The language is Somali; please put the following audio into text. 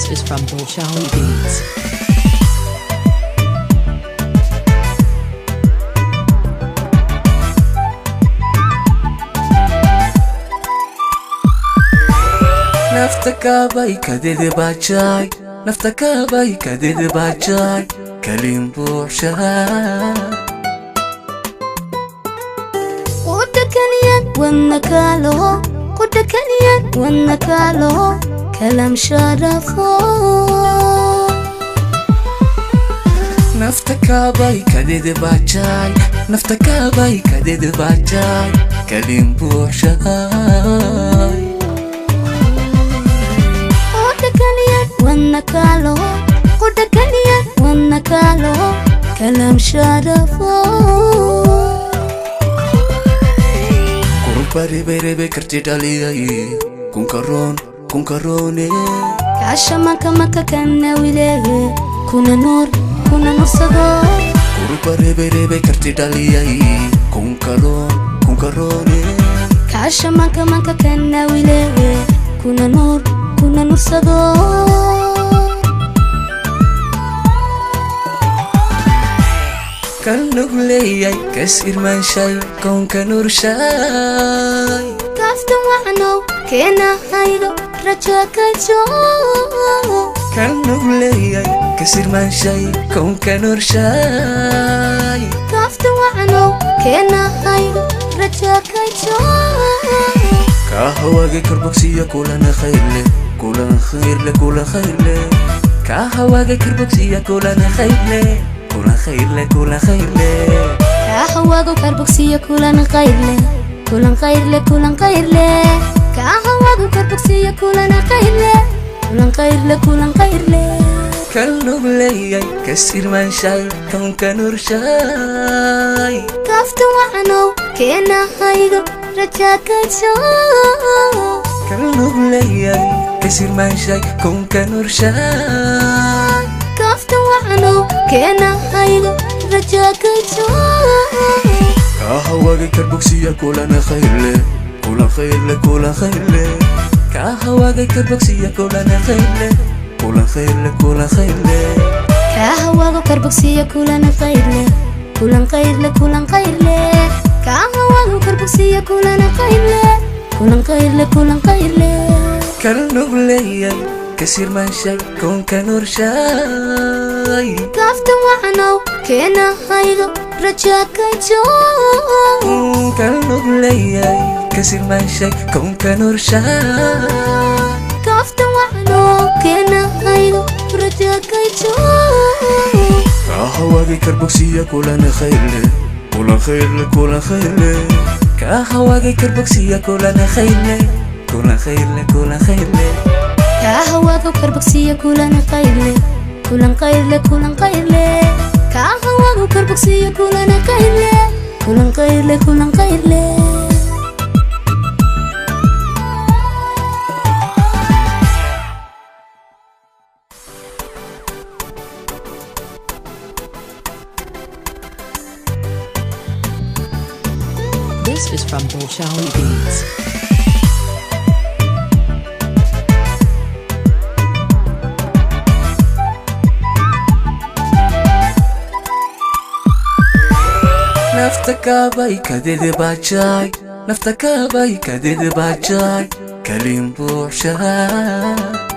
This is from Bolshawi Beats. Nafta kaabay kadidi baajay, nafta kaabay kadidi baajay, kalin buuxshaa. Qudha kaliyan wadna kaalo, qudha kaliyan wadna kaalo, kalam sharafo. Nafta kaabay kadidi baajay, nafta kaabay kadidi baajay, kalin buuxshaay. Qudha kaliyan wadna kaalo, qudha kaliyan wadna kaalo, kalam sharafo. Kurba reberebe karti dhaliyay, kunkaroon kunkaroone. Kaasha maka maka kana wilehe, kuna nuur kuna nursado. Kurba reberebe karti dhaliyay, kunkaroon kunkaroone. Kaasha maka maka kana wilehe, kuna nuur kuna nursado. Kan nugleeyay kas irmaanshay koonka nurshaay. Kaaftan wacnow keena haydo rajo kajo. Kan nugleeyay kas irmaanshay koonka nurshaay. Kaaftan wacnow keena haydo rajo kajo. Kaa hawaagay karbogsiya kulana khayrle, kulan khayrle, kulan khayrle. Kaa hawaagay karbogsiya kulana khayrle, kulan khayrle, kulan khayrle. Kaa hawaago karbogsiya kulan qayrle, kulan qayrle, kulan qayrle. Kaa hawaago karbogsiya kulan qayrle, kulan qayrle, kulan qayrle. Kan nugleeyay kas irmaanshay koonka nurshaay. Kaaftan wacnow keena haydo rajo kajo. Kan nugleeyay kas irmaanshay koonka nurshaay. Kaaftan wacnow keena haydo rajo kajo. Kaa hawaagay karbogsiya kulana khayrle, kulan khayrle, kulan khayrle. Kaa hawaagay karbogsiya kulana khayrle, kulan khayrle, kulan khayrle. Kaa hawaago karbogsiya kulan qayrle, kulan qayrle, kulan qayrle. Kaa hawaago karbogsiya kulan qayrle, kulan qayrle, kulan qayrle. Kan nugleeyay kas irmaanshay koonka nurshaay. Kaaftan wacnow keena haydo rajo kajo. Kan nugleeyay kas irmaanshay koonka nurshaay. Kaaftan wacnow keena haydo rajo kajo. Kaa hawaagay karbogsiya kulana khayrle, kulan khayrle, kulan khayrle. Kaa hawaagay karbogsiya kulana khayrle, kulan khayrle, kulan khayrle. Kaa hawaago karbogsiya kulan qayrle, kulan qayrle, kulan qayrle. Kaa hawaago karbogsiya kulan qayrle, kulan qayrle, kulan qayrle. This is from Bolshawi Beats. Nafta kaabay kadidi baajay, nafta kaabay kadidi baajay, kalin buuxshaa.